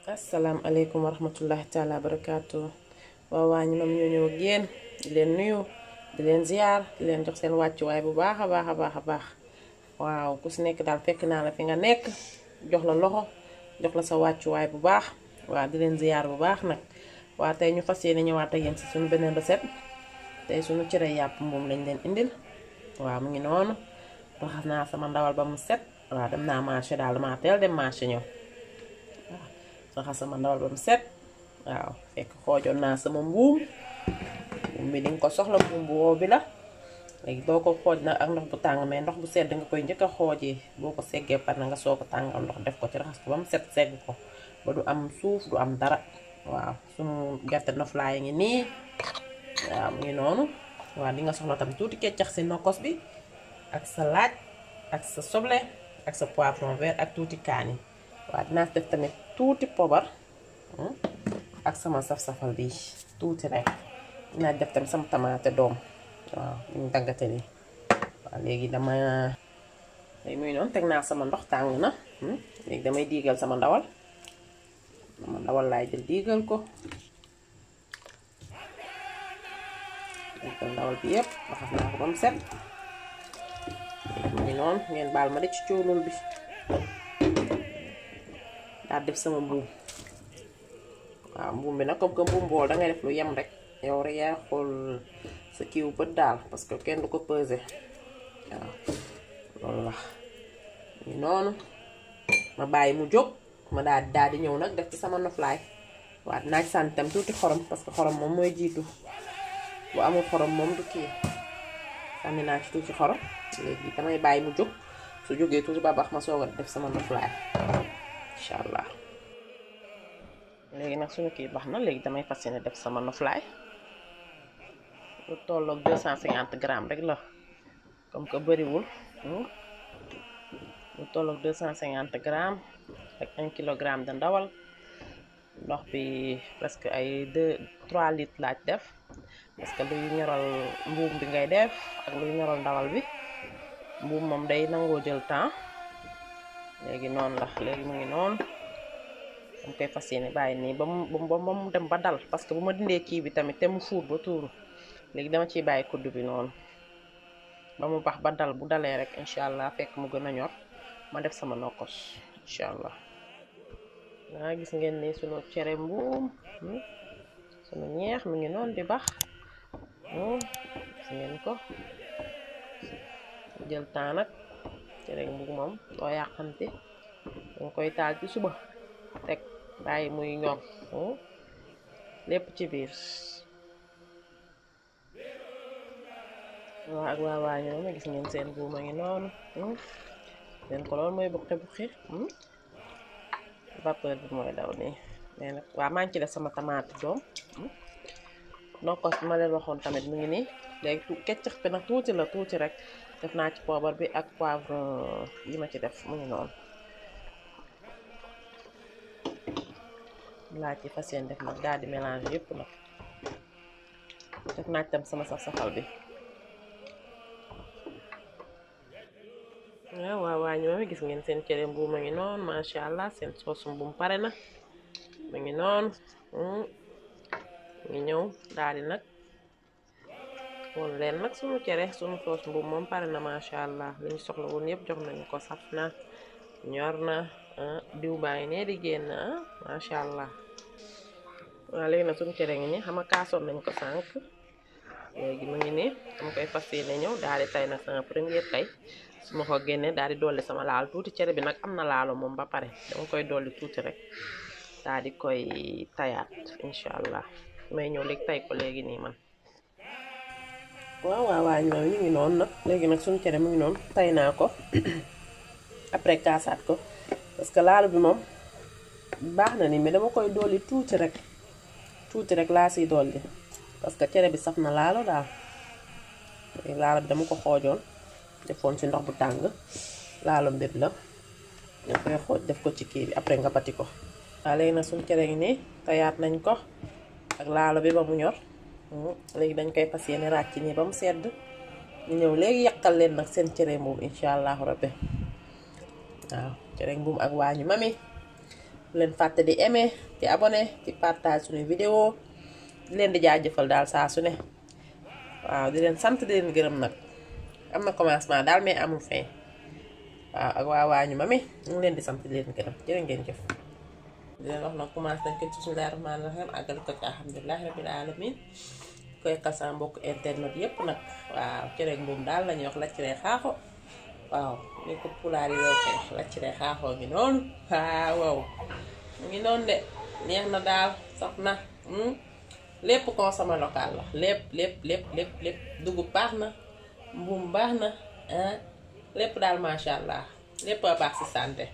asalaamaaleykum wa rahmatullahi taala barakaatu waa ñu moom ñoo ñëw ak yéen di leen nuyu di leen ziar di leen jox seen wàccuwaay bu baax a baax waaw ku si nekk daal fekk naa la fi nga nekk jox la loxo jox la sa wàccuwaay bu baax waaw di leen ziar bu baax nag waa tey ñu fas yéene ñëwaat ak yéen si suñu beneen recette tey suñu cere yàpp moom lañ leen indil waaw mu ngi noonu raxas naa sama ndawal ba mu set waaw dem naa marché daal dama teel dem marché ñëw raxas sama ndawal ba mu set waaw fekk xoojoon naa sama mbuum bi di nga ko soxla mbuum bu woo bi la léegi doo ko xooj nag ak ndox bu tàng mais ndox bu sedd nga koy njëkk a xoojee boo ko seggee par na nga soo ko tàngal ndox def ko ci raxas ko ba mu set segg ko ba du am suuf du am dara waaw suñu gerte noflaay ngi nii waaw mu ngi noonu waaw di nga soxla tam tuuti keccax si nokkos bi ak sa laaj ak sa soble ak sa poivron vert ak tuuti kaani waaw dinaa def tamit tuuti pobar ak sama saf-safal bi tuuti rek dinaa def tamit sama tamaate doom waaw ñu daggate ni waaw léegi dama léegi muy noonu teg naa sama ndox tàng na léegi damay diigal sama ndawal laay jël diigal ko diigal ndawal bi yépp raxas naa ko ba mu set mu ngi noonu ngeen baal ma de ci coolul bi daal def sama mbuum waaw mbuum bi nag comme que mbuum bool dangay def lu yem rek yow rek yaa xool sa kiiw bët daal parce que kenn du ko peser waaw loolu la ñu noonu ma bàyyi mu jóg ma daal di ñëw nag def ci sama noflaay waaw dinaa ci sànni tam tuuti xorom parce que xorom moom mooy jiitu bu amul xorom moom du kii sànni naa ci tuuti xorom léegi damay bàyyi mu jóg su jógee tuuti ba baax ma soog a def sama noflaay incha allah léegi nag suñu kii baax na léegi damay fas yéene def sama noflaay lu tolloog 250 grammes rek la comme que bëriwul lu tolloog 250 grammes ak 1 kilogramme de ndawal ndox bi presque ay 3 litres laaj def parce que luy ñoral mbuum bi ngay def ak luy ñoral ndawal bi mbuum moom day nangoo jël temps léegi noonu la léegi mu ngi noonu dam koy fas yéene bàyyi nii ba mu dem ba dal parce que bu ma dindee kii bi tamit te mu fuur ba tuuru léegi dama ciy bàyyi kudd bi noonu ba mu baax ba dal bu dalee rek incha allah fekk mu gën a ñor ma def sama nokkos incha allah waa gis ngeen ni sunu cere mbuum sunu ñeex mu ngi noonu di bax gis ngeen ko jël temps nag cere mbuum moom doo yàqante danga koy taal ci suba teg bàyyi muy ñor lépp ci biir waaw ak waa ñoom gis ngeen seen buuma ngi noonu leen ko loolu mooy buqi vapeur bi mooy daw nii mais nag waaw maa ngi ci def sama tamaate doom nokkos bi ma leen waxoon tamit mu ngi nii léegi keccax bi nag tuuti la tuuti rek def naa ci poobar bi ak poivron yi ma ci def mu ngi noonu laa ci fas yéene def nag daal di mélange yépp nag def naa ci tam sama saf-safal bi waaw waa ñu ma gis ngeen seen cere mbuum ma ngi noonu macha allah seen soosu mbuum pare na ma ngi noonu ngi ñëw daal di nag woon leen nag suñu cere suñu soos mbuum moom pare na macha allah li ñu soxla woon yëpp jox nañu ko saf na ñor na diw baa ngi nee di génn macha allah waaw léegi nag suñu cere ngi nii xam nga kaasoon nañ ko sànq léegi mu ngi nii dama koy fas yéene ñëw daal di tay nag sama première tay su ma ko génnee daal di dolli sama laalo tuuti cere bi nag am na laalo moom ba pare dama koy dolli tuuti rek daal di koy tayaat incha allah may ñëw léegi tay ko léegi nii man waaw ñu ngi noonu nag léegi nag suñu cere mu ngi noonu tay naa ko après kaasaat ko parce que laalo bi moom baax na ni mais dama koy dolli tuuti rek laa siy dolli parce que cere bi saf na laalo daal laalo bi dama ko xoojoon defoon ci ndox bu tàng laalo mbir la nga koy xooj def ko ci kii bi après nga bati ko waaw léegi nag suñu cere ngi nii tayaat nañ ko ak laalo bi ba mu ñor léegi dañ koy fas yéene ràcc nii ba mu sedd ñu ñëw léegi yàqal leen nag seen cere mbuum incha allahu rabbi waaw cere mbuum ak waañu mami bu leen fàtte di aimer di abonné di partage suñuy vidéo di leen di jaajëfal daal saa su ne waaw di leen sant di leen gërëm nag am na commencement daal mais amul fin waaw ak waa waañu mami ñu ngi leen di sant di leen gërëm jërë ngeen jëf di leen wax nag commencé nañ ko ci bismillaahi rahmaani rahiim àggal ko ci alhamdulillahi rabbil alamin ko yekkal sama mbokk internet yépp nag waaw cere mbuum daal lañuy wax lacciree xaaxo waaw ni ko pulaar yi loo koy wax lacciree xaaxoo ngi noonu waaw mu ngi noonu de neex na daal sax na lépp consommé local la lépp dugub baax na mbuum baax na lépp daal macha allah lépp a baax ci santé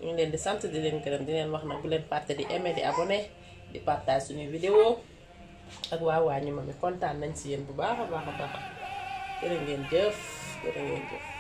ñu ngi leen di sant di leen gërëm di leen wax nag bu leen fàtte di aimer di abonné di partage suñuy vidéo ak waa ñu ma mi kontaan nañ ci yéen bu baax a baax jërë ngeen jëf jërë ngeen jëf